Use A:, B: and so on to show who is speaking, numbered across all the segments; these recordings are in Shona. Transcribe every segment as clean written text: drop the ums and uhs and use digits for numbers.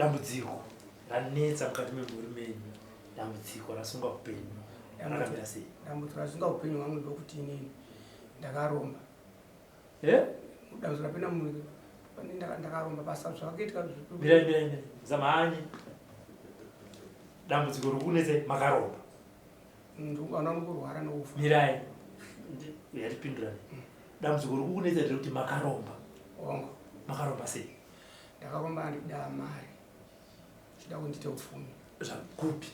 A: Dambudziko ranetsa mukati memhuri menyu, dambudziko rasunga upenyu rakamira sei?
B: Dambudziko rasunga upenyu hwangu ndokuti inini ndakaromba.
A: Eh?
B: Dambudziko rapinda mumhuri ndakaromba basa zvakaitika.
A: Mirai, mirai, mirai. Zamhanyi. Dambudziko rikunetse makaromba.
B: Vana nokufa.
A: Mirai. Yatipindurane. Dambudziko rikukunetsa nderekuti makaromba.
B: Hongu.
A: Makaromba sei?
B: Ndakaromba ndida mari. Chida kundiite upfumi.
A: Zvakupi?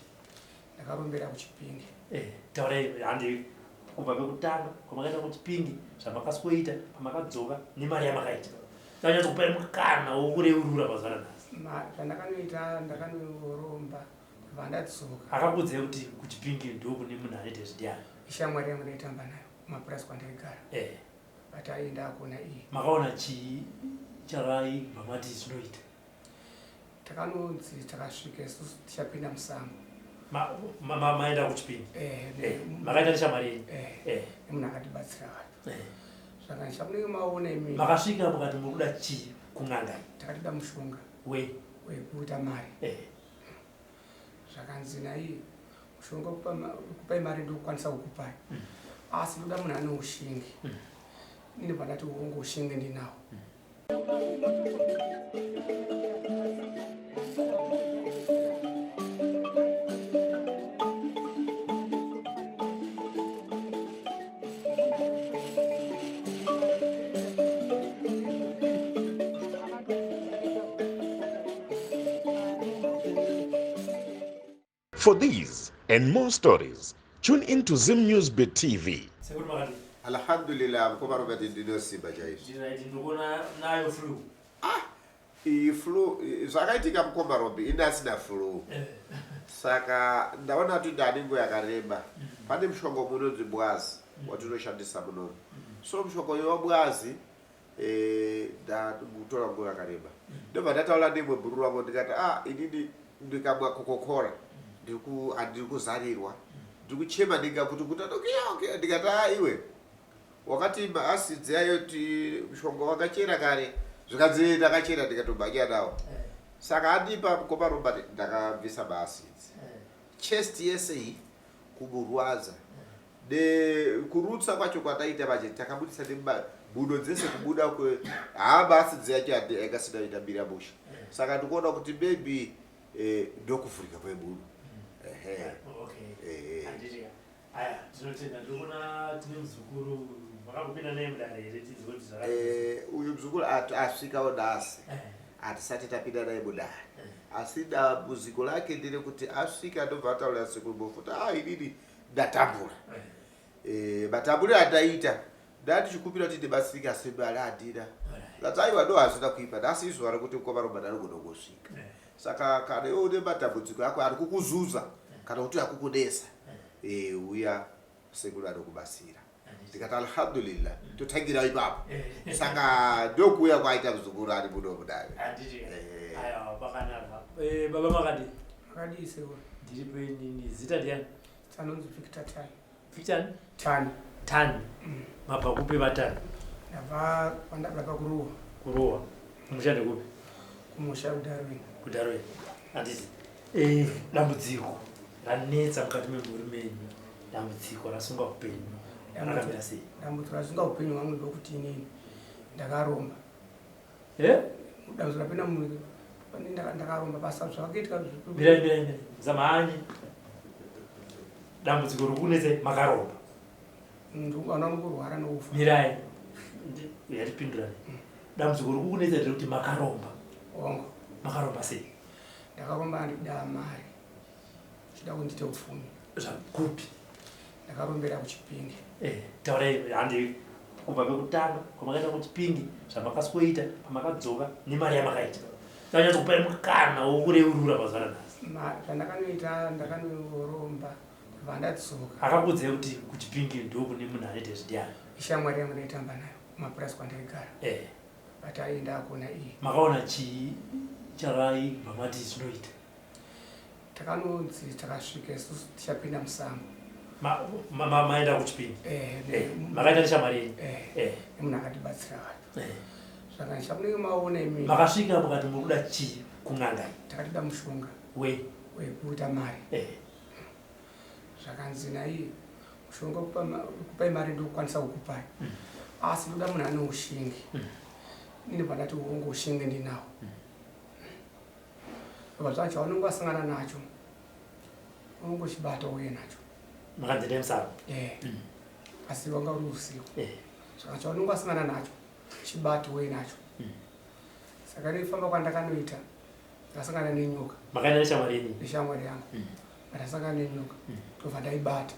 B: Ndakarombera kuChipinge.
A: Eh, taurai handi kubva pekutanga kwamakaenda kuChipinge, zvamakaswoita, pamakadzoka nemari yamakaita. Tanyatsokupai mukana wokureurura mazuva anhasi.
B: Zvandakanoita ndakanoromba ndobva ndadzoka.
A: Akakuudzai kuti kuChipinge ndokune munhu anoita izvi ndiani?
B: Ishamwari yangu ndaitamba nayo kumapurasi kwandaigara.
A: Eh.
B: But aienda akuona iye.
A: Makaona chii chakaibva mati zvinoita?
B: Takanonzi takasvika isusu tichapinda musango.
A: Maenda kuChipinge?
B: Eh,
A: eh, makaenda neshamwari yenyu?
B: Eh,
A: eh.
B: Nemunhu akatibatsira vanhu.
A: Eh.
B: Zvakanzi chamunenge maona imi.
A: Makasvika mukati muri kuda chii kun'anga?
B: Takatida mushonga.
A: We?
B: Wekuita mari.
A: Eh.
B: Zvakanzi naiye mushonga kupai mari ndokukwanisa kukupai. Asi ndoda munhu ane ushingi. Ini pandati hongu ushingi ndinawo.
C: For these and more stories, tune in to Zim News Bit TV.
A: Sekuru makadii?
D: Alhamdulillah mukoma Robert ndinosimba chaizvo.
A: Ndiri right ndikuona nayo flu.
D: Ah, iyi flu zvakaitika mukoma Robi ini asina flu.
A: Eh.
D: Saka ndaona kuti ndane nguva yakareba. Pane mushonga umwe unonzi bwazi watinoshandisa munomu. So mushonga uyu wabwazi Eh, ndakutora nguva yakareba ndobva ndataura nemwe bhururu wangu ndikati ah inini ndikamwa kokokora ndiri kuzarirwa ndiri kuchema ndinga kuti kutanokiya ndikati ah iwe wakati maasidzi ayo ti mushonga wakachera kare zvikanzi ndakachera ndikatobhanya nawo
A: eh.
D: saka andipa mukoma Robert ndakabvisa maasidzi
A: eh.
D: chest yese iyi kumurwadza Nekurutsa kwacho kwataita manje takabudisa nemhuno dzese kubuda kwe haa basi yacho yanga sina kuita mbira mushe saka ndikuona kuti maybe eh, ndokuvhurika kwemhuno ehe
A: Okay.
D: Eh.
A: Handiti ka. Aya, tinotenda. Ndikuona tine muzukuru makambopinda naye mudare here tinzwe kuti zvakadii.
D: Eh, uyu muzukuru asvikawo nhasi
A: Eh.
D: hatisati tapinda naye mudare asi dambudziko lake nderekuti asvika ndobva ataurira sekuru Mhofu kuti ah inini ndatambura eh, matambure andaita ndandichikumbira kuti ndibatsirike asi mari handina kati aiwa no hazvina kuipa nhasi izuva rekuti mukoma Robert anogona kungosvika saka kana iwe une matambudziko ako ari kukuzuza kana kuti akukunetsa eh, uya sekuru anokubatsira ndikati alhamdulillah totangira ipapo saka ndokuuya kwaita muzukuru ari muno mudare
A: Handiti ka.
D: Eh.
A: Aiwa, pakanaka. Eh, baba makadii?
B: Makadii sekuru?
A: Ndiripo inini. Zita ndiani?
B: Anonzi Victor Tani.
A: Victor
B: Tani.
A: Tani. Mabva kupi vaTani?
B: Ndabva kwandabva kuRuwa.
A: Kuruwa. Kumusha ndekupi?
B: Kumusha kuDarwin.
A: KuDarwin. Handiti. Eh, dambudziko ranetsa mukati memhuri menyu. Dambudziko rasunga upenyu. Rakamira sei?
B: Dambudziko rasunga upenyu hwangu ndokuti inini ndakaromba.
A: Eh?
B: Dambudziko rapinda mumhuri ndakaromba basa zvakaitika.
A: Mirai, mirai, mirai. Zamhanyi. Dambudziko rikunetse makaromba.
B: Vana kurwara nokufa.
A: Mirai. Yatipindurane. Dambudziko rikukunetsa nderekuti makaromba.
B: Hongu.
A: Makaromba sei?
B: Ndakaromba ndida mari. Chida kundiite upfumi.
A: Zvakupi?
B: Ndakarombera kuChipinge.
A: Eh, taurai handi kubva pekutanga kwamakaenda kuChipinge zvamakaswoita pamakadzoka nemari yamakaita. Tanyatsokupai mukana wokureurura mazuva anhasi.
B: Zvandakanoita ndakanoromba ndobva ndadzoka.
A: Akakuudzai kuti kuChipinge ndokune munhu anoita izvi ndiani?
B: Ishamwari yangu ndaitamba nayo kumapurasi kwandaigara.
A: Eh.
B: But aienda akuona iye.
A: Makaona chii chakaibva mati zvinoita?
B: Takanonzi takasvika isusu tichapinda musango.
A: Maenda kuChipinge?
B: Eh,
A: eh, makaenda neshamwari yenyu?
B: Eh,
A: eh.
B: Nemunhu akatibatsira vanhu.
A: Eh.
B: Zvakanzi chamunenge maona imi.
A: Makasvika mukati muri kuda chii? Kun'anga iyi.
B: Takatida mushonga
A: We.
B: wekuita mari. Zvakanzi naiye mushonga wekupai mari ndokwanisa kukupai. Asi ndoda munhu ane ushingi. Ini pandati hongu ushingi ndinawo. Ndobva zvacho chaunenge wasangana nacho unongochibata uye nacho.
A: Makanzi endai musango.
B: Eh. Asi wanga uri usiku. Saka chaunenge wasangana nacho chibate uye nacho. Saka nekufamba kwandakanoita ndakasangana nenyoka.
A: Makaenda neshamwari yenyu?
B: Neshamwari yangu. Ndakasangana nenyoka. Ndobva ndaibata.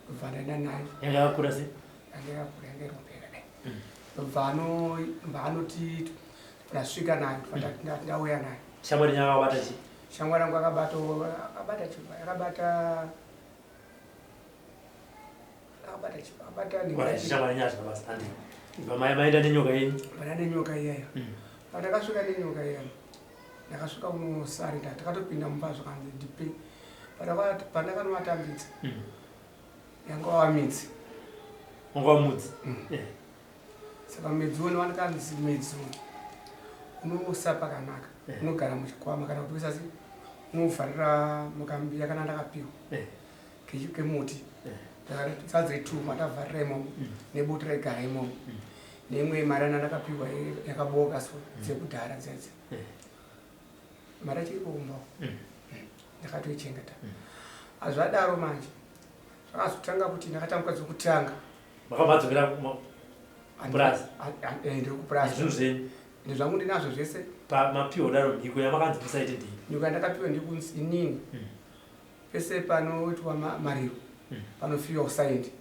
B: Ndobva ndaenda nayo.
A: Yanga yakakura sei?
B: Yanga yakakura, yanga iri hombe yakadai. Ndobva anoti ndasvika nayo, ndobva ndauya nayo.
A: Shamwari yenyu akabata chii?
B: Shamwari yangu akabata, akabata chii? Akabata, akabata chii? Akabata
A: nhingi. Wala shamwari yenyu hazvina basa, handi. Ndobva maenda nenyoka yenyu?
B: Maenda nenyoka iyaya. Pandakasvika nenyoka iyaya, ndakasvika kunosarenda, takatopinda mumba zvakanzi ndipe. Pandakanovatambidza, yanga wava midzi.
A: Wanga wava mudzi?
B: Saka midzi uno wanikanzi midzi uno unosa pakanaka, unogara muchikwama kana kuti uisa sei, unovharira mukambiya kana ndakapiwa kemuti. Sadza ituma tavharira imomo nebuti raigara imomo neimwe mari yana ndakapiwa yakaboka so dzekudhara dzedze. Mari yacho iripo kumba uko. Ndakatoichengeta. Hazvadaro manje zvakazotanga kuti ndakatanga mukadzi wekutanga.
A: Makabva kupurazi?
B: Ndiri kupurazi.
A: Zvinhu zvenyu?
B: Zvinhu zvangu ndinazvo zvese.
A: Pamapiwa daro mhiko yamakanzi musaite ndii?
B: Mhiko yandakapiwa ndikunzi inini pese panoitwa mariro panofiwa usaendi.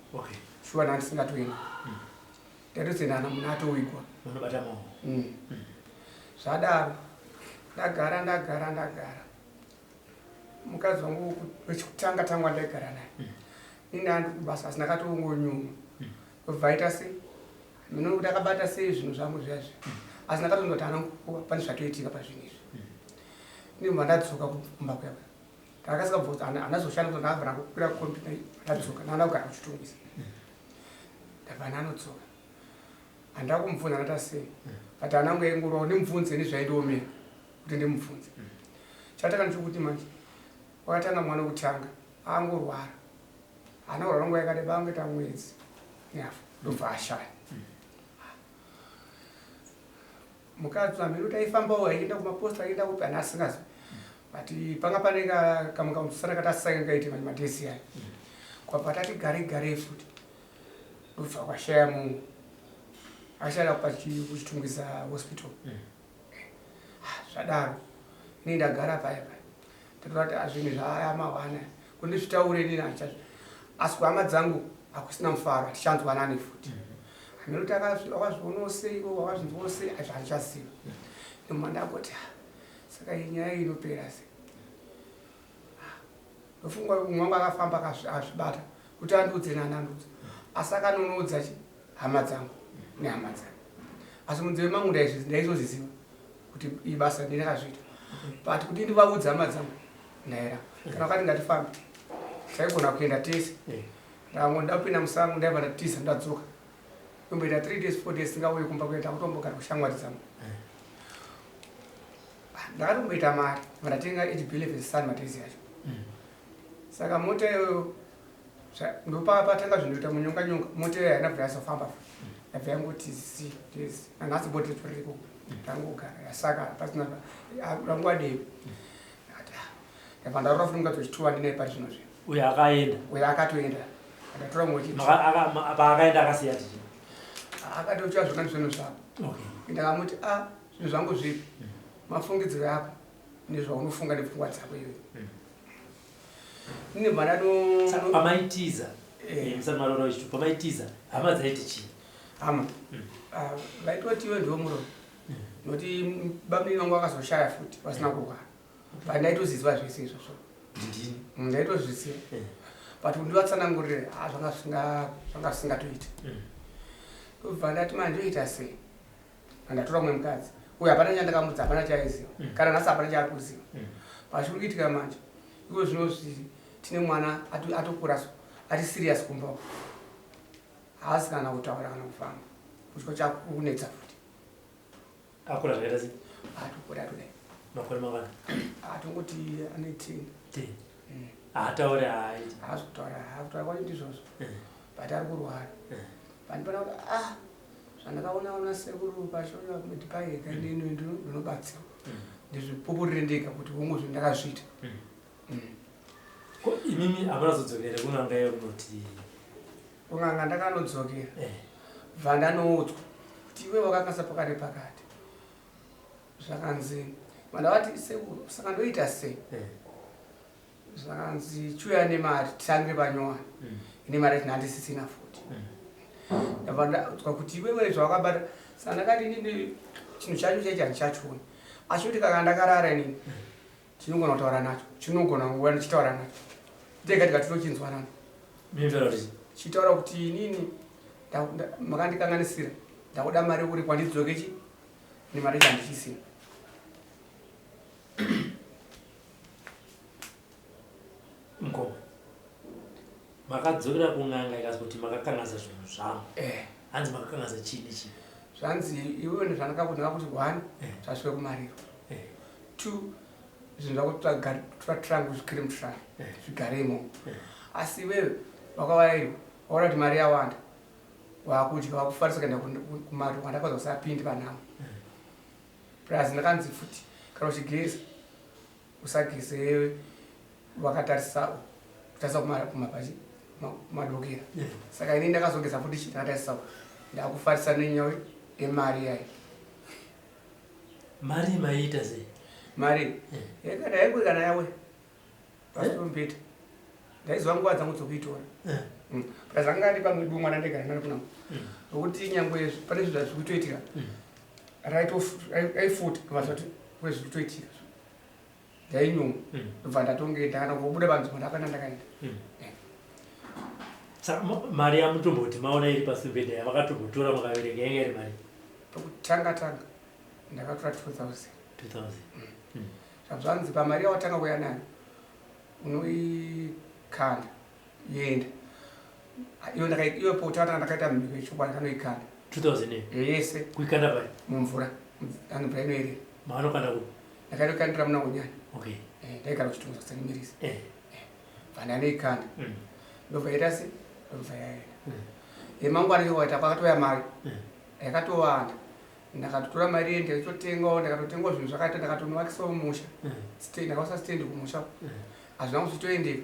B: Shuwa ndanga ndisingatoendi. Ndatozoenda munhu atowigwa.
A: Munobata maoko.
B: Zvadaro ndagara ndagara ndagara. Mukadzi wangu wechikutanga tanga ndaigara naye. Ini ndanga ndiri kubasa asi ndakatongonyumwa. Kubva aita sei? Mino kuti akabata sei zvinhu zvangu zviya zviya. Asi ndakatonzwa kuti haana kukuwa pane zvatoitika pazvinhu izvi. Ndinobva ndadzoka kumba kuya kuya. Ndakasika kubva handazoshanda kuti ndakabva ndakwira kombi ndadzoka ndanga ndakugara kuChitungwiza. Ndabva ndanodzoka. Handina kumubvunza ndata sei. But hana yangu yaingorwa ndimubvunze nezvaindiomera kuti ndimubvunze. Chatanga ndechekuti manje wakatanga mwana wekutanga angorwara. Haana kurwara nguva yakareba angoita mwedzi nehafu ndobva ashaya. Mukadzi wamhino kuti aifambawo aienda kumaposta aienda kupi ana asingazivi. But panga pane kamwe kamusana kati asisanga kaite manje madhesi aya. Kwabva tati gare gare futi ndobva kwashaya munhu. Ashaya kuChitungwiza hospital. Zvadaro ini ndagara paya paya. Ndatoona kuti zvinhu zvaayamawana kuti ndizvitaure inini handichazvi. Asi kuhama dzangu hakusina mufaro, hatichanzwanani futi. Hameno kuti wakazvionawo sei, wakazvinzwawo sei, hazvo handichaziva. Ndobva ndangoti, saka iyi nyaya iyi inopera sei? Ndofunga umwe wangu akafamba akazvibata kuti andiudze nani andiudze. Asi akanonoudza chi hama dzangu nehama dzake. Asi munzeve mangu ndaizozviziva kuti ibasa ndakazviita. But kuti ndivaudze hama dzangu ndaira. Kana vakati ngatifambe taigona kuenda tese. Ndango ndapinda musango ndaibva ndatiza ndadzoka. Ndomboita 3 days 4 days singauye kumba kuenda kutombogara kushamwari dzangu. Ndakatomboita mari ndatenga HB 11 Sun madhezi acho. Saka mota iyoyo ndopapatanga zvinoita munyonga nyonga mota iyoyo haina kubva yazofamba futi. Yabva yangoti zi dhezi. Nanhasi bhodhi racho ririko. Rangogara yasakara pasina ranguva dei. Ndakati, ndabva ndarora futi mukadzi wechituva ndinaye pari zvino zve.
A: Uyo akaenda.
B: Uyo akatoenda. Ndatora mumwe wechituva.
A: Paakaenda akasiya chii?
B: Akatotsva zvona zvinhu zvako. Ndakamuti, zvinhu zvangu zvipi? Mafungidziro ako nezvaunofunga nepfungwa dzako iwe. Ndinobva ndato-
A: Saka pamaitiza, musati maroora wechitupa, pamaitiza, hama dzaiti chii?
B: Hama? Vaitoti iwe ndiwe muroyi. Nokuti bamunini vangu vakazoshaya futi vasina kurwara. But ndaitoziziva zvese izvozvo.
A: Ndini?
B: Ndaitozviziva. But kuti ndivatsanangurire, zvanga zvisingatoiti. Ndobva ndati manje ndoita sei? Ndatora mumwe mukadzi. Uyu hapana chandakamudza, hapana chaaiziva. Kana nhasi hapana chaari kuziva. Pachiri kuitika manje, iko zvinozvi tine mwana atokura so, ari serious kumba uko. Haasi kana kutaura kana kufamba. Kutya chakunetsa futi.
A: Akura zvakaita sei?
B: Atokura atodai.
A: Makore mangani?
B: Atongoti ane 10.
A: 10. Haataure haaiti.
B: Haasi kutaura, haakutaura kwacho ndizvozvo. But ari kurwara. Pandipona kuti ah zvandakaona ona sekuru pashona kuti paega inini ndinobatsirwa. Ndizvipupurire ndega kuti hongu zvinhu ndakazviita.
A: Ko imimi hamuna zodzokera kun'anga iyo kunoti
B: Kun'anga ndakanodzokera. Bva ndanoudzwa kuti iwe wakakasa pakati pakati. Zvakanzi mandavati sekuru saka ndoita sei? Zvakanzi chiuya nemari titangire panyowani. Ine mari yacho handisisina futi. Ndabva ndaudzwa kuti iwewe zvawakabata saka ndakati inini chinhu chacho chaichi handichachioni. Asi kuti kana ndakarara inini chinogona kutaura nacho chinogona nguva ndichitaura nacho ndega tikatitochinzwanana. Chitaura kuti inini makandikanganisira ndakuda mari yekuri kwandidzoke chi nemari yacho handichisina.
A: Mukoma, makadzokera kun'anga ikazi kuti makakanganisa zvinhu zvangu. Hanzi makakanganisa chii nechii?
B: Zvanzi iwewe nezvandakakuti ndakakuti 1 zvasvika kumariro. 2 zvinhu zvako tratrangu zvikwire mutrunk zvigare imomo. Asi iwewe wakavarairwa waona kuti mari yawanda wakudya wakufarisa kuenda kumari wandakaza usapinde panhamo. Plus ndakanzi futi kana uchigeza usageze wakatarisa kutarisa kumapachi kumadokera. Saka ini ndakazogeza futi chii ndakatarisa ndakufarisa nenyaya yemari yayo.
A: Mari maiita sei?
B: Mari yakada yangu kana yawe pasitombeta ndaiziva nguva dzangu dzokuitora. Plus anga ndi pamwe dumwa ndandegara naro kunango nokuti nyangwe pane zvinhu zvazviri kutoitika raifuta ndobva kune zviri kutoitika ndainyuma ndobva ndatonge ndakana kubuda panzvimbo ndakana ndakaenda.
A: Saka mari yamutomboti maona iri pasibhedha yavakatombotora makaverenga yanga iri mari?
B: Pakutanga tanga ndakatora 2000.
A: 2000.
B: Zvanzi pamari yawatanga kuuya nayo unoikanda yoenda. Iyo iyo potanga ndakaita mhiko yechokwadi ndakanoikanda.
A: 2000 iyo?
B: Yese.
A: Kuikanda pai?
B: Mumvura. Anhu mvura inoerera.
A: Maanokanda kupi?
B: Ndakainokandira muna Unyani. Ndaigara kuChitungwiza kuSanimirisa. Bva ndanoikanda. Ndobva yaita sei? Ndobva yaenda. Yemangwana iyo waita kwakatouya mari. Yakatowanda. Ndakatotora mari iye ndikatotengawo, ndakatotengawo zvinhu zvakaita, ndakatonovakisawo musha. Ndakausa stand kumusha. Hazvina kuzvitoendeka.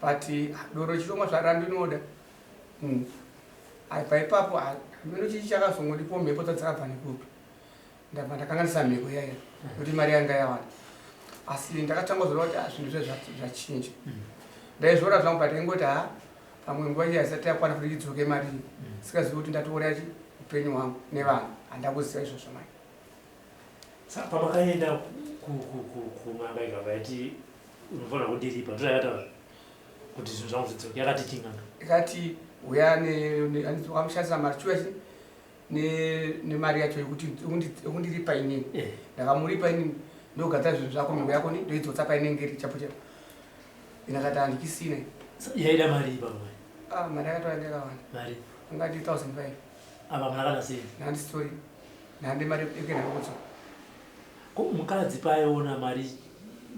B: But doro chirongwa zvarandinoda. Aibva ipapo hameno chii chakazongondipawo mhepo dzadzakabva nekupi. Ndabva ndakanganisa mhiko iyaya nokuti mari yanga yawanda. Asi ndakatanga kuzoona kuti zvinhu zve zvachinja. Ndaizviona zvangu but ndaingoti ha pamwe nguva iya isati yakwana kuti idzoke mari iyi. Sikazivi kuti ndatouraya chi upenyu hwangu nevanhu. Handakuziva izvozvo mai.
A: Saka pamakaenda kun'anga ikabva yati unofanira kundiripa ndoyakataura kuti zvinhu zvangu zvidzoke yakati chii n'anga?
B: Ikati uya wakamushandisa mari chiuya chi nemari yacho yekundiripa inini. Ndakamuripa inini ndogadzira zvinhu zvako mhiko yako ndoidzotsa painenge iri chapo chapo. Ndakati handichisina.
A: Yaida mari ipapo?
B: Mari yakatouya yakawanda.
A: Mari?
B: Angati 1500.
A: Apa muna kana sei?
B: Nhandi story. Nhandi mari yekuenda nokudzoka.
A: Ko mukadzi paaiona mari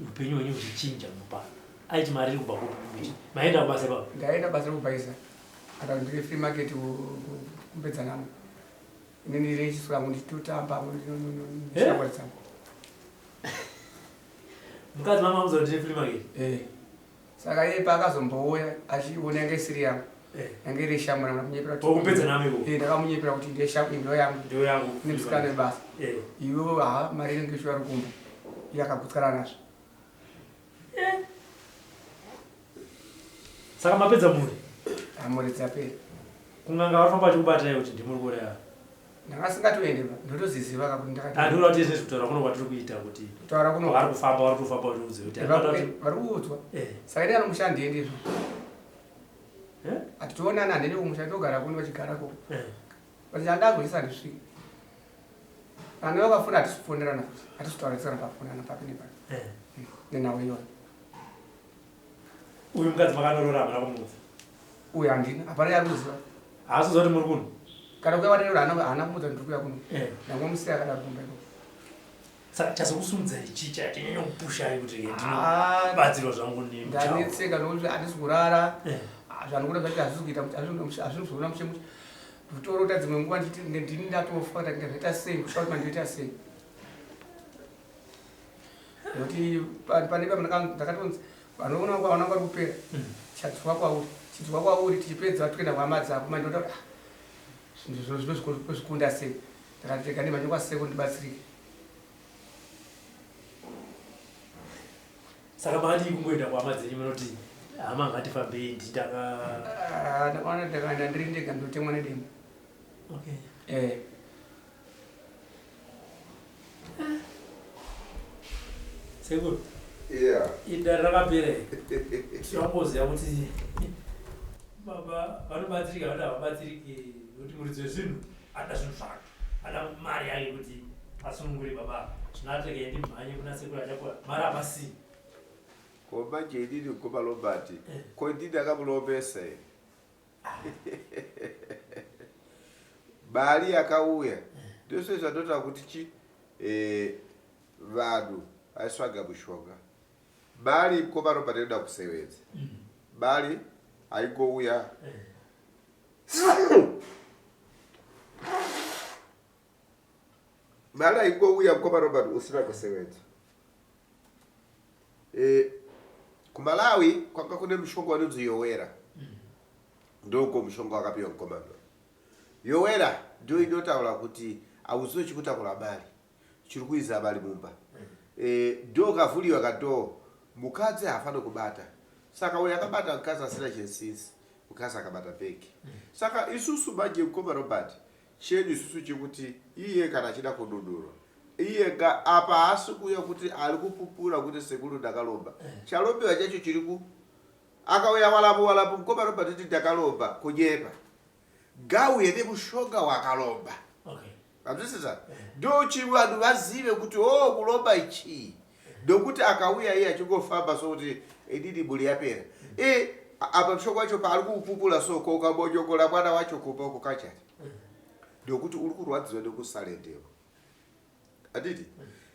A: upenyu hwenyu huchichinja mupa aiti mari iri kubva kupi? Maenda kubasa ipapo?
B: Ndaenda basa rekubhaisa. Kana ndiri free market kumbedza namo. Inini ndiri chisura ngo ndichitotamba neshamwari dzangu.
A: Mukadzi mama akuziva kuti ndiri free market?
B: Saka iye paakazombouya achiona yanga isiri yangu. Yanga iri shamwari ndamunyepera kuti
A: Wakumbedza namo ikoko?
B: Ndakamunyepera kuti ndiye shamwari ndo yangu.
A: Ndo yangu.
B: Ine musikana webasa. Iwewe ha mari inenge ichiuya iri kumba. Iye akagutsikana nazvo.
A: Saka mapedza mhuri?
B: Mhuri dzapera.
A: Kun'anga varifamba vachikubatai kuti ndimuri kuuraya.
B: Ndakasingatoende ba, ndotoziziva ka kuti ndakati.
A: Andinoda kuti izvezvi kutaura kuno kwatiri kuita kuti
B: kutaura kuno
A: vari kufamba vari kutofamba vachiudza kuti
B: vari kuudzwa. Saka ini anomusha handiendi izvozvo. Hatitoonana handiendi kumusha ndogara kuno vachigara koko. But handazoisa handisviki. Kana vakafona hatisi kufonerana futi. Hatisi kutaura pafonana papi nepapi. Nenhau iyoyo.
A: Uyu mukadzi makanoroora hamuna kumuudza?
B: Uyu handina, hapana yaari kuziva.
A: Haasi kuziva kuti muri kuno?
B: Kana kuya kwatarora haana kumuudza kuti ndiri kuuya kuno. Ndangomusiya akadaro kumba ikoko.
A: Saka chazokusimudzai chii chanyanya kupushai kuti ndinobatsirwa zvangu
B: ndanetseka nokuti handisi kurara. Zvandikuda zvacho hazvisi kuita, hazvisi kuzoona mushe mushe. Kutorota dzimwe nguva ndichiti ndini ndatofa, ndati zvaita sei, kusvika kuti mandoita sei. Nokuti pane ndakatonzi vanoona kwaona kwari kupera, chadzoka kwauri, chidzoka kwauri, tichipedza toenda kuhama dzako. Manje ndoda zvinhu zvinozvikunda sei, ndakati rega ndimhanye kwasekuru ndibatsirike.
A: Saka makadii kungoenda kuhama dzenyu, munoti hama ngatifambei, nditaka
B: Ndakaona ndakaenda ndiri ndega ndotemwa nedemo.
A: Okay. Sekuru.
D: Yeah.
A: Idare rakapera iri. Tinongoziva kuti baba vanobatsirika, vati havabatsiriki, nekuti muridzi wezvinhu anoda zvinhu zvake, anoda mari yake kuti asunungure baba. Zvinoatirega ndimhanye kuna sekuru achakura mari hapasii.
D: Ko manje inini mukoma Robert, ko ndini ndakamulombesa here? Mari yakauya ndose zvandotaura kuti chi vanhu vaisvaga mushonga. Mari mukoma Robert inoda kusevenza. Mari haingouya. Mari haingouya mukoma Robert usina kusevenza. KuMalawi kwanga kune mushonga unonzi Yowera. Ndoko mushonga wakapiwa mukomana. Yowera ndio inotaura kuti hauziwe chikutakura mari, chiri kuisa mari mumba. Dhoo kavhuriwa kadhoo, mukadzi haafani kubata. Saka uyo akabata mukadzi asina chinsinsi, mukadzi akabata bhegi. Saka isusu manje mukoma Robert, chedu isusu chekuti iye kana achida kununurwa, iye nga apa haasi kuuya kuti ari kupupura kuti sekuru ndakalomba. Chalombewa chacho chiri ku akauya walapo walapo mukoma Robert kuti ndakalomba, kunyepa. Ngauye nemushonga wakalomba.
A: Okay.
D: Vanzwisisa? Ndochi vanhu vazive kuti oh kulomba ichii. Ndokuti akauya iye achingofamba so kuti inini mhuri yapera. Apa mushonga wacho paari kuupupura so ko ukambonyokola mwana wacho kumba uko kachati. Ndokuti uri kurwadziwa nekusalendewa. Handiti?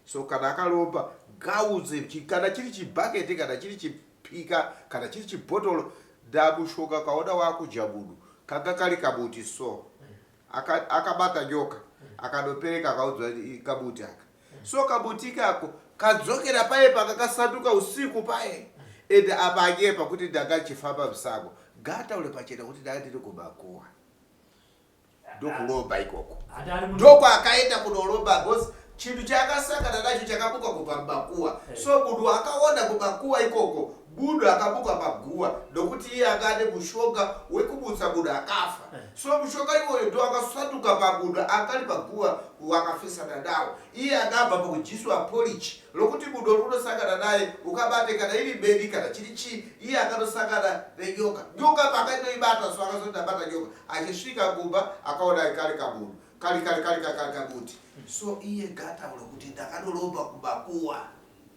D: So kana akalomba ngauze kana chiri chibhaketi, kana chiri chipika, kana chiri chibhotoro, ndamushonga kaona wakudya munhu kanga kari kamuti so. Akabata nyoka akanopereka akaudzwa kamuti aka. So kamuti ikako kadzokera paye pakakasanduka usiku paye. Ende apa anyepa kuti ndanga chifamba musango. Ngataure pachena kuti ndanga ndiri kumakuwa. Ndokulomba ikoko. Ndoko akaenda kunolomba because chinhu chaakasangana nacho chakabuka kubva mumakuwa. So munhu akaona kumakuwa ikoko, munhu akabuka paguwa nokuti iye anga ane mushonga wekumutsa munhu akafa. So mushonga iwoyo ndo akasanduka pamunhu akari paguwa wakafesana nawo. Iye akabva pakudyiswa porridge lokuti munhu uri kunosangana naye ukabate kana iri bedi kana chiri chii, iye akanosangana nenyoka. Nyoka paakainoibata so akazoti ndabata nyoka. Achisvika kumba akaona kari kamunhu kari kari kari kari kamuti. So iye ngataura kuti ndakanolomba kumakuwa.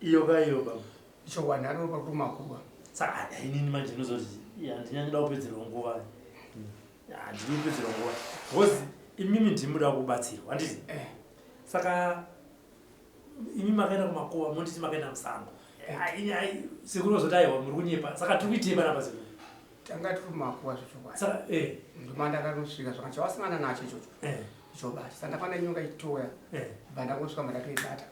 A: Iyo ka iyo baba.
B: Chokwadi ndakanolomba kumakuwa.
A: Saka inini manje ndinozoti handinyanyoda kupedzerwa nguva. Handidi kupedzerwa nguva. Because imimi ndimuda kubatsirwa, handiti? Saka imi makaenda kumakuwa, monditi makaenda musango. Sekuru vazoti aiwa muri kunyepa. Saka tiri kuitei panapa sekuru?
B: Tanga tiri kumakuwa zvechokwadi.
A: Saka
B: Ndoma ndakanosvika zvaka chawasangana nacho ichocho. Ichobata. Saka ndakaona nyoka ichitouya. Bva ndangosvika mandatoibata.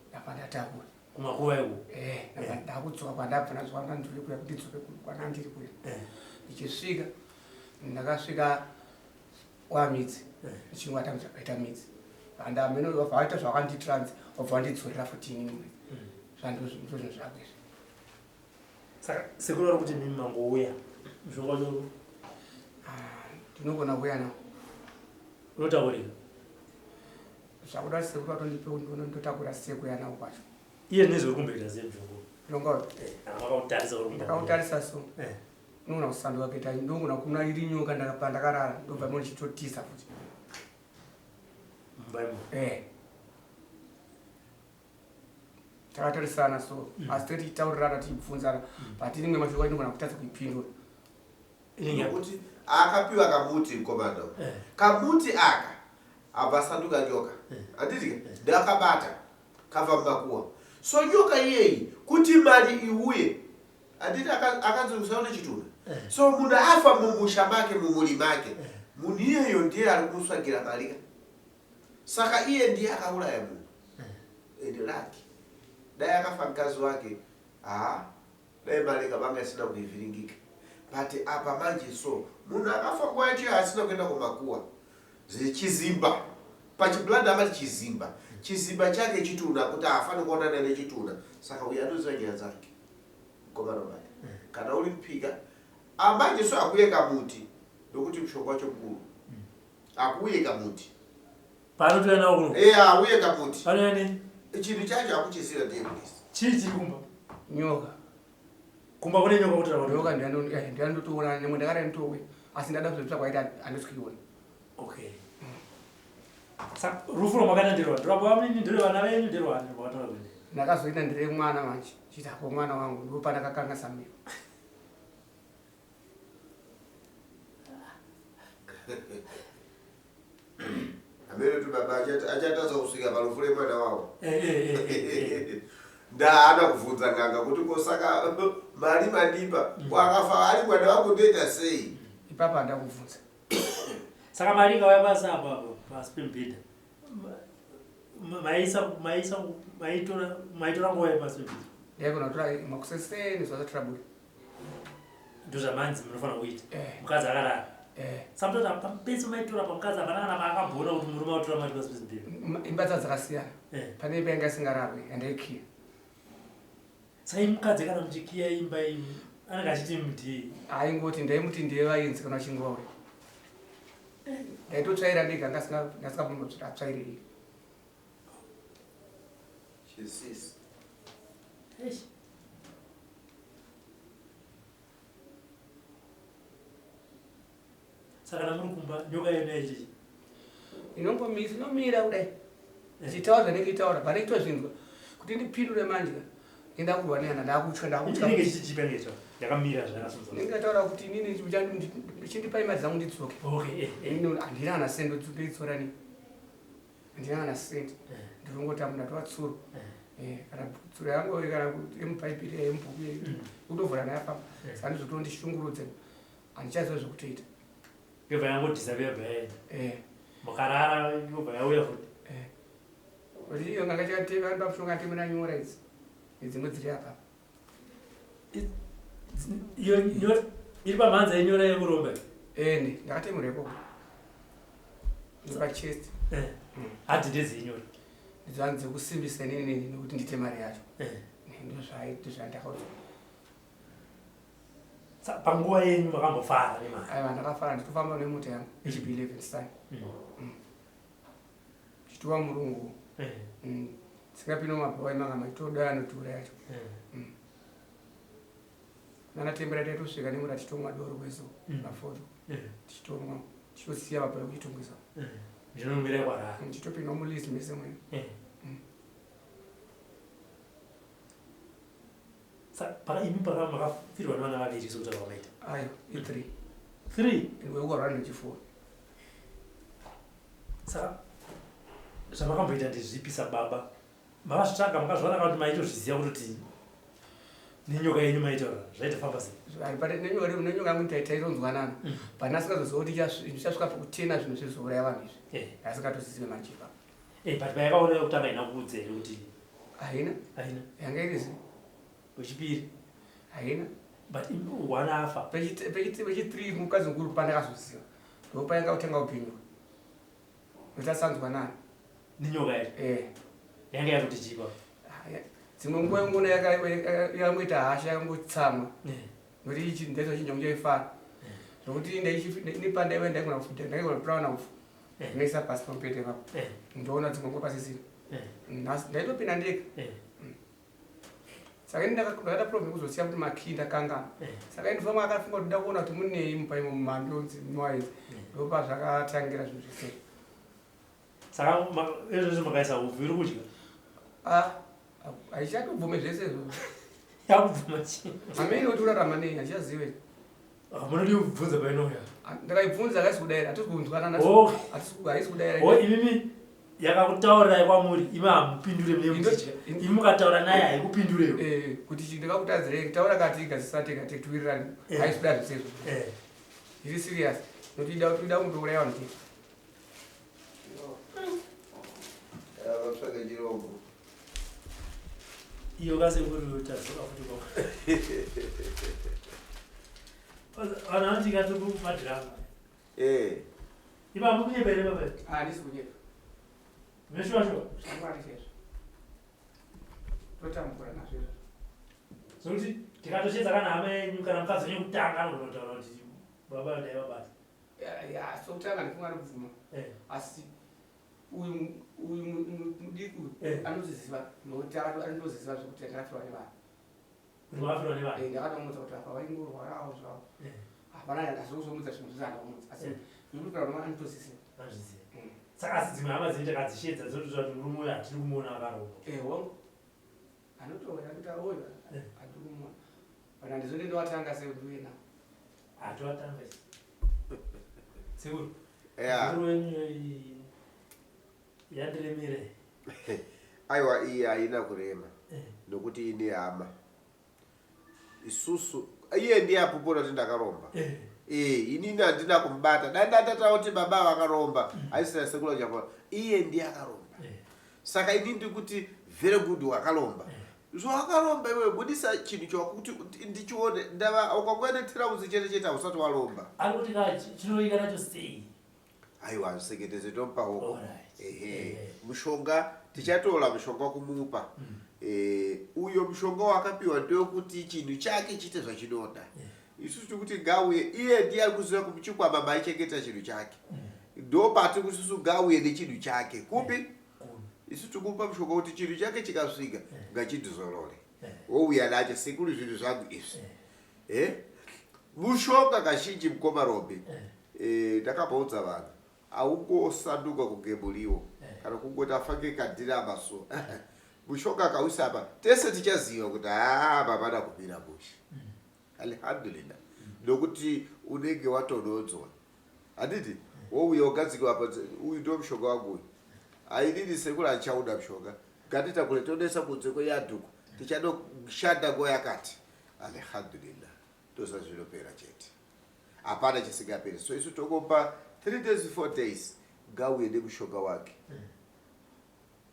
B: Ndabva ndatakura.
A: Kumakuva iko?
B: Ndabva ndakudzoka kwandabva ndadzoka kwandiri kuya kuti ndidzoke kwandandiri kuya. Ndichisvika ndakasvika wamidzi. Ndichingwa tamidzi akaita midzi. Vandamene vaita zvakandiitira vabva vandidzorera futi inini. Zvandozvo zvinhu zvako izvi.
A: Saka sekuru vari kuti mimi mangouya mushonga wacho
B: Ndinogona kuuya nawo.
A: Unotaurika?
B: Zvakuda sekuru vatondipe ndotakura sekuya nawo kwacho.
A: Iye nezve uri kumboita sei mushonga?
B: Mushonga uyu?
A: Makautarisa uri kumba.
B: Ndakautarisa so. Ndinogona kusanduka kuita ndinogona kuna iri nyoka pandakarara ndobva mona ichitotiza futi.
A: Mumba imo?
B: Takatarisana so asi tiri tichitaurirana tichibvunzana but rimwe mashoko inogona kutadza kuipindura.
D: Nokuti akapiwa kamuti mukomana. Kamuti aka abva asanduka nyoka. Handiti? Ndakabata. Kafa mumakuwa. So nyoka iyeyi kuti mari iuye handiti akanzi usaone chitunha. So munhu afa mumusha make mumhuri make munhu iyeyo ndiye ari kumutsvagira mari ka. Saka iye ndiye akauraya munhu. And lucky. Dai akafa mukadzi wake haa dai mari ikabanga isina kuivhiringika. But apa manje so munhu akafa nguva yacho asina kuenda kumakuwa. Chizimba pachiblanda amati chizimba. Chizimba chake chitunha kuti haafani kuonana nechitunha. Saka uyu anoziva nyaya dzake. Mukoma Robert. Kana uri mupika amanje so akuye kamuti nokuti mushonga wacho mukuru. Akuuye kamuti.
A: Paanotouya nawo kuno.
D: Eh, auye kamuti.
A: Panouya nei?
D: Chinhu chacho akuchiziva ndiye murisi.
A: Chii chiri kumba?
B: Nyoka.
A: Kumba kune nyoka kuti
B: rawa. Nyoka ndiyandotoona nemwe ndakara nditowe asi ndada kuzotsva kwaita handisi kuiona.
A: Okay. Saka rufu rwamakaita nderwa ndorwa nderwe vana venyu nderwa ani rwakataura kuti.
B: Ndakazoita ndire mwana manje chiti apo mwana wangu ndipo pandakakangasa miro.
D: Amene kuti baba achatadza kusvika parufu remwana wavo. Ndaana kubvunza n'anga kuti ko saka mari mandipa ko akafa ari mwana wangu ndoita sei?
B: Ipapa handakubvunza.
A: Saka mari ikauya pasi apa apa pasi pemubhedha maisa maisa maitora maitora nguva yepasi pemubhedha.
B: Ndaigona kutora makuseseni zuva rabuda.
A: Ndozvamanzi munofanira kuita. Mukadzi akarara. Samutoti apa pese maitora pamukadzi hapana kana paakaboona kuti murume atora mari pasi pemubhedha.
B: Imba dzacho dzakasiyana. Pane imba yanga isingararwe yandaikiya.
A: Saka imi mukadzi kana muchikiya imba imi anenge achiti mdii?
B: Aingoti ndaimuti ndiye vainzi kana vachinge vauya. Ndaitotsvaira ndega ndasingabvumbi kuti atsvaire iye.
D: Chisisi.
A: Eish. Saka kana muri kumba nyoka yenu yaichii?
B: Inongomisa inomira kudai. Ichitaura zvanenge itaura pane itozvinzwa kuti ndipindure manje enda kurwa neyana ndakutya ndakutya.
A: Inenge ichichipa inenge ichitaura yakamira zvakasunza.
B: Inenge itaura kuti inini chindipai mari dzangu ndidzoke.
A: Okay.
B: Inini handina kana sendi ndoidzora nei. Handina kana sendi. Ndinongotambura ndatova tsuro. Kana tsuro yangu kana yemubhaibheri yemubhuku kutovhura nayo pamba. Saka ndizvotondishungurudza handichaziva zvekutoita.
A: Yobva yangodisappear yobva yaenda. Mukarara yobva yauya futi.
B: Kuti iyo nganga chakatema anoda mushonga atemera nyora idzi. Nedzimwe dziri apa.
A: Iyo nyora iri pamhanza yenyora yekuromba.
B: Ende ndakatemera ikoko. Ndiri pachest.
A: Hati ndedzenyora.
B: Ndidzanzi dzekusimbisa inini nekuti ndiite mari yacho. Ndozvandakaudzwa.
A: Panguva yenyu makambofara nemari?
B: Aiwa ndakafara ndichitofamba nemota yangu HB 11 Star. Ndichitova murungu. Tisingapinde mumabhawa emangama tichitoda anotiura yacho. Nana Tembera taitosvika nemota tichitomwa doro kweso mafoto. Tichitomwa tichitosiya mabhawa ekuchitongesa.
A: Ndinomira kwarara.
B: Tichitopinda mulist mese mwene.
A: Imi paka makafirwa nevana vaviri sokutaura kwamaita.
B: Aiwa, i3.
A: 3?
B: Wekurwara nechifo.
A: Saka zvamakamboita ndezvipi sababa? Makazvitsvaga makazviona kana kuti maitozviziva kutoti nenyoka yenyu maitaura zvaitofamba sei?
B: Nenyoka yangu taitonzwanana. But asingazoziva kuti ichasvika pakutena zvinhu zvizouraya vanhu izvi. Asingatozive manje ipapo.
A: But payakaoneka kutanga haina kuudza here kuti
B: Haina.
A: Haina.
B: Yanga irizi.
A: Wechipiri.
B: Haina.
A: But one afa.
B: Pechi3 mukadzi mukuru pandakazoziva. Ndopainga kutanga kupindwa. Ndatasanzwanana.
A: Nenyoka yacho? Yanga yakuti chii pa?
B: Dzimwe nguva ingona yakangoita hasha yakangotsamwa. Nokuti ichi ndaizochinja kunge ifara. Zvokuti nepandaiva ndaigona kutora vana upfu. Ndinoisa pasi pamupete ipapo. Ndoona dzimwe nguva pasisina. Ndaitopinda ndega. Saka ini ndakaita problem yekuzosiya kuti makii ndakangana. Saka ini ndofamba akafunga kuti ndoda kuona kuti munei mumba imo mumandonzi noise. Ndopazvakatangira zvinhu zvese.
A: Saka izvozvo makaisa upfu iri kudya?
B: Haichatobvume zvese izvozvo.
A: Yakubvuma chii?
B: Hamene kuti urarama nei handichazive.
A: Munodi kubvunza painouya?
B: Ndakaibvunza haisi kudaira, hatisi kunzwanana. Haisi kudaira.
A: Imimi Yakakutaurirai kwamuri imi hamupindure mune muchitya. Imi mukataura naye haikupindurewo.
B: Eh, kuti chi ndakakutadzirei taura kati igadzisa tega tiwirirane. Haisi kuda zvese izvo. Iri serious. Nokuti ida kundouraya vanhu chete.
D: Vatsvage chirombo.
A: Iyo kasekuru tadzoka futi kwa. Vanhu vanoti ikati kumadhirama. Ipapo kunyepa here baba?
B: Handisi kunyepa.
A: Zveshuwa shuwa.
B: Zvamwari chaizvo. Totambura nazvo izvozvo.
A: Zvekuti tikatoshedza kana hama yenyu kana mukadzi wenyu kutanga anogona kutaura kuti baba ndaivabata.
B: Ya, sokutanga ndifunga anobvuma. Asi uyu mudiki uyu anoziziva nokuti anotoziziva zvekuti ndakafirwa nevanhu.
A: Kuti wakafirwa nevanhu?
B: Eh, ndakatomuudza kuti apa vaingorwarawo zvavo. Hapana azozomudza zvinhu zvese andakumudza. Asi zviri kutaura anotoziziva.
A: Anozviziva. Saka asi dzimwe hama dzenyu takadzishedza dzototaura kuti murume uyu hatiri kumuona akaromba.
B: Hongu. Anotouya anoti auya hatiri kumuona. But handizoti ndowatanga sei kuti uye nawo.
A: Hatowatanga isu. Sekuru.
D: Yeah.
A: Mukuru wenyu iyi yandiremere.
D: Aiwa, iyi haina kurema nokuti ine hama. Isusu iye ndiye apupura kuti ndakaromba. Inini handina kumubata. Dai ndatataura kuti baba vakaromba, haisina sekuru chapa. Iye ndiye akaromba. Saka inini ndiri kuti very good wakaromba. Zvawakaromba iwe budisa chinhu chakuti ndichione ndava ukangoenda netirauzi chete chete hausati waromba.
A: Ari kuti ka chinoika nacho sei?
D: Aiwa, zviseketeze tomupa hoko.
A: Alright.
D: Ehe. Mushonga tichatora mushonga kumupa. Uyo mushonga wakapiwa ndewekuti chinhu chake chiite zvachinoda. Isusu tiri kuti ngauye, iye ndiye ari kuziva kumuchikwama maichengeta chinhu chake. Ndopati kuti isusu ngauye nechinhu chake. Kupi? Isu tiri kumupa mushonga kuti chinhu chake chikasvika ngachindizorore. Wouya nacho sekuru zvinhu zvangu izvi. Mushonga kazhinji mukoma Rombe. Ndakabaudza vanhu haungosanduka kunge muriwo kana kungoti afange kadhirama so. Mushonga akauisa apa tese tichaziva kuti haa baba kumira mushe. Alhamdulillah. Nokuti unenge watonodzwa. Handiti wouya ugadzikwa apa uyu ndo mushonga wangu uyu. Hainini sekuru handichauda mushonga. Ngatitakure tonesa kunze kweyadhuku. Tichanoshanda nguva yakati. Alhamdulillah. Toza zvinopera chete. Hapana chisingaperi. So isu tokopa 3 days 4 days ngauye nemushonga wake.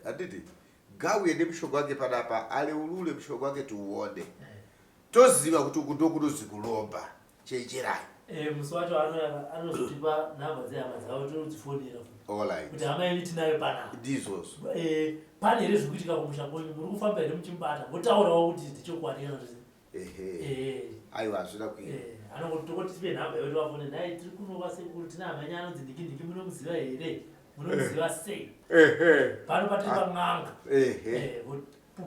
D: Handiti ngauye nemushonga wake panapa aleulule mushonga wake tiuone. Toziva kuti uku ndokunozi kuromba. Chenjerai.
A: Musi wacho anozotipa nhamba dzehama dzavo todzifonera futi.
D: Alright.
A: Kuti hama yenyu tinayo panapa.
D: Ndizvozvo.
A: Pane here zviri kuitika kumusha kwenyu muri kufamba here muchimubata votaurawo kuti ndichokwadi kana kuti
D: Ehe. Aiwa hazvina kuipa.
A: Anongoti tokoti tipe nhamba yekuti vafone nhai tiri kuno kwasekuru tina hama yenyu anonzi ndiki ndiki munomuziva here munomuziva sei pano patiri pan'anga.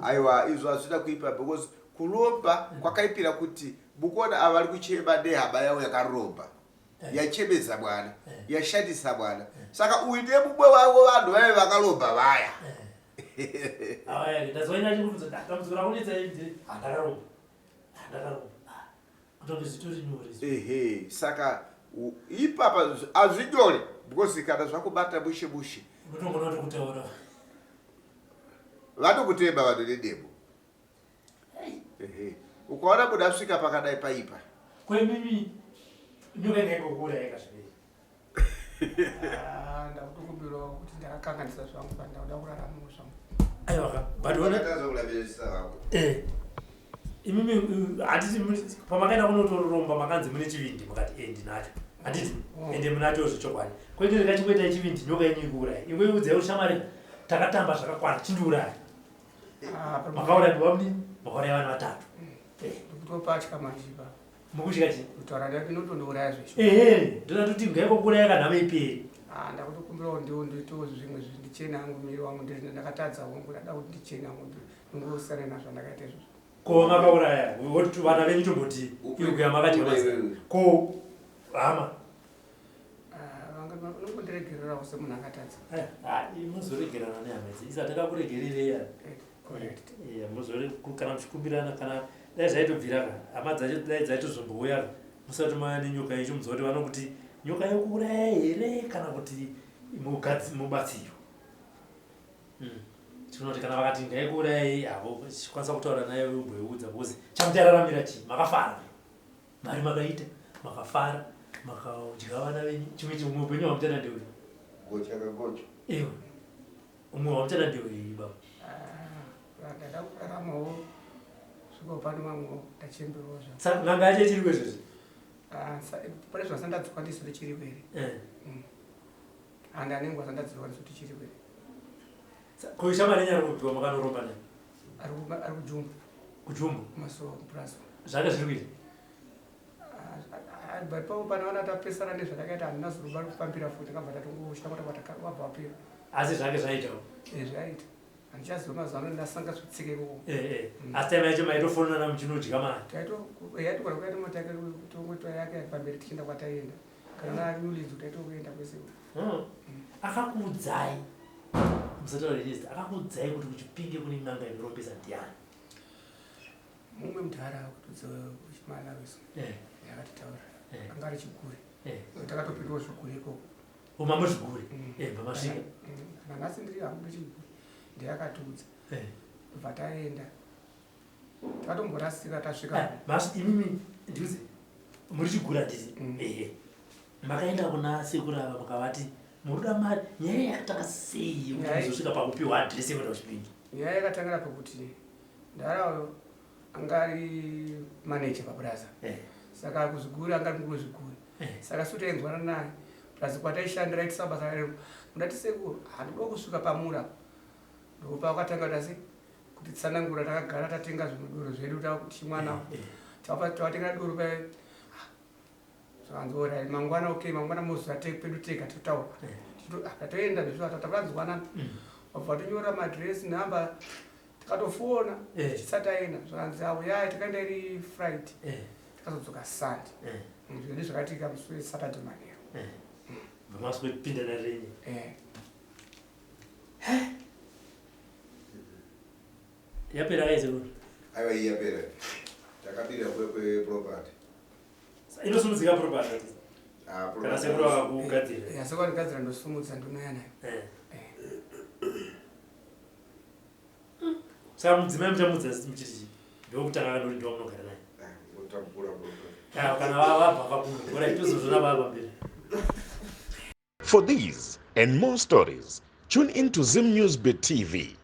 D: Aiwa izvo hazvina kuipa because kuromba kwakaipira kuti mukuona ava vari kuchema nehama yavo yakaromba. Yachemedza mwana, yashandisa mwana. Saka uyu ndiye mumwe wavo vanhu vaive vakaromba vaya.
A: Aya ndazwa ina chikubvunza kuti dambudziko rakunetsa iri handakaromba. Handakaromba. Kutonge zvitori nyore.
D: Ehe, saka ipapa hazvinyore because kana zvakubata mushe mushe.
A: Unotongona kuti kutaura.
D: Vanokutema vanhu nedemo. Ehe. Ukaona munhu asvika pakadai paipa.
A: Kwemimi nyoka inenge kukuuraya ikasvika.
B: Ndakutokumbirawo kuti ndakakanganisa zvangu pandakuda kurarama zvangu.
A: Aiwa ka, but ona imimi handiti pamakaenda kunotoromba makanzi mune chivindi mukati ndinacho. Handiti ende munacho zvechokwadi. Kwete rikachingoita chivindi nyoka yenyu ikuuraya. Ingoiudzai kuti shamwari takatamba zvakakwana chindiuraya. Makauraya baba mudini? Makauraya vanhu vatatu.
B: Ndikutopatya manje ipapo.
A: Mukutya chii?
B: Kutaura ndati inotondiuraya zvesho.
A: Ehe, ndoda kuti ngaikokuuraya kana hama iperi.
B: Ndakutokumbirawo ndiwo nditowo zvimwe zvinhu ndichene hangu muviri wangu ndakatadza hongu ndada kuti ndichene hangu ndingosiyana nazvo zvandakaita izvozvo.
A: Ko makauraya woti vana venyu tomboti ikuya makadya mazai. Ko hama?
B: Vanongondiregererawo semunhu akatadza.
A: Muzoregerana nehama idzi. Isa takakuregererei.
B: Correct.
A: Muzore kana muchikumbirana kana dai zvaitobvira ka hama dzacho dai dzaitozombouya ka musati mauya nenyoka yacho muziva kuti vanokuti nyoka yokuuraya here kana kuti mubatsiro. Tinoona kuti kana vakati ndaikuurayai havo chikwanisa kutaura naye umboiudza because chamuchararamira chii makafara mari makaita makafara makadya vana venyu chimwe chimwe upenyu hwamuchada ndeuyu
D: Gocha kagocha.
A: Ewe umwe hwamuchada ndeuyu baba.
B: Ah, ndada kuraramawo svika pano mamwe ndachemberewo zvangu.
A: Saka n'anga yacho ichiriko izvozvi?
B: Ah, pane zvasandadzikwa ndiso ndichiriko here?
A: Eh.
B: Handi anenge wasandadzikwa ndiso tichiriko here?
A: Ko shamwari yenyu ari kupiwa makanoromba naye?
B: Ari kujumba.
A: Kujumba?
B: Kumasowa kupurazi.
A: Zvake zviri kuita?
B: Ah, but papo panoona tapesana nezvatakaita handina zuva rikufambira futi takabva tatongosha wabva wapera.
A: Asi zvake zvaitawo?
B: Eh, zvaita. Handichaziva mazuva ano ndasanga zvitsika ikoko.
A: Eh, eh. Asi time yacho maitofonana muchinodya mari?
B: Taitogona kuita mota yake tongoitwa yake pamberi tichienda kwataienda. Kana nanyulidzo taitokuenda kwese.
A: Akakuudzai musataura nezita, akakuudzai kuti kuChipinge kune n'anga inorombesa ndiani?
B: Mumwe mudhara kutudza kuchimalawi so. Akatitaura. Anga ari chigure. Takatopindawo zvigure ikoko.
A: Uma muzvigure? Pamasvika.
B: Kana nhasi ndiri hangu ndechigure. Ndiye akatiudza. Bva taenda. Takatomborasika tasvika.
A: Mas imimi ndiuze muri chigure handiti? Ehe. Makaenda kuna sekuru ava mukavati muruda mari nyaya yakatanga sei yekuti muzosvika pakupiwa adresi yekuenda kuChipinge?
B: Nyaya yakatangira pakuti ndarawo anga ari manager paburaza. Saka kuzvigure anga ari mukuru wezvigure. Saka su tainzwana naye plus kwataishandira aitisa basa rero. Ndati sekuru handikuda kusvika pamura. Ndopa wakatanga tasi kuti tsanangura takagara tatenga zvinodoro zvedu takuti mwana. Tavatengera doro paye. Zvakanzi orai mangwana okay mangwana mozuva pedu tega totaura. Tatoenda ndizvo tatanzwanana. Wabva tonyora madress number tikatofona tisati taenda zvakanzi avo yaya takaenda iri Friday. Takazodzoka Sunday. Zvedu zvakaitika musi weSaturday manheru.
A: Vamaswepinda narenyi. Yapera kaise kuno?
D: Aiwa iyi yapera. Takabira kwe property.
A: Inosumudzika property. Kana sekuru vakakugadzira.
B: Ya sekuru vakagadzira ndosumudza ndonouya nayo.
A: Saka mudzimai muchamudza muchiti chii? Ndokutanga kana kuti ndowamunogara naye?
D: Ngotambura property.
A: Kana vabva pakuno. Ora tozozvona vava pamberi.
C: For these and more stories, tune in to Zim News Bit TV.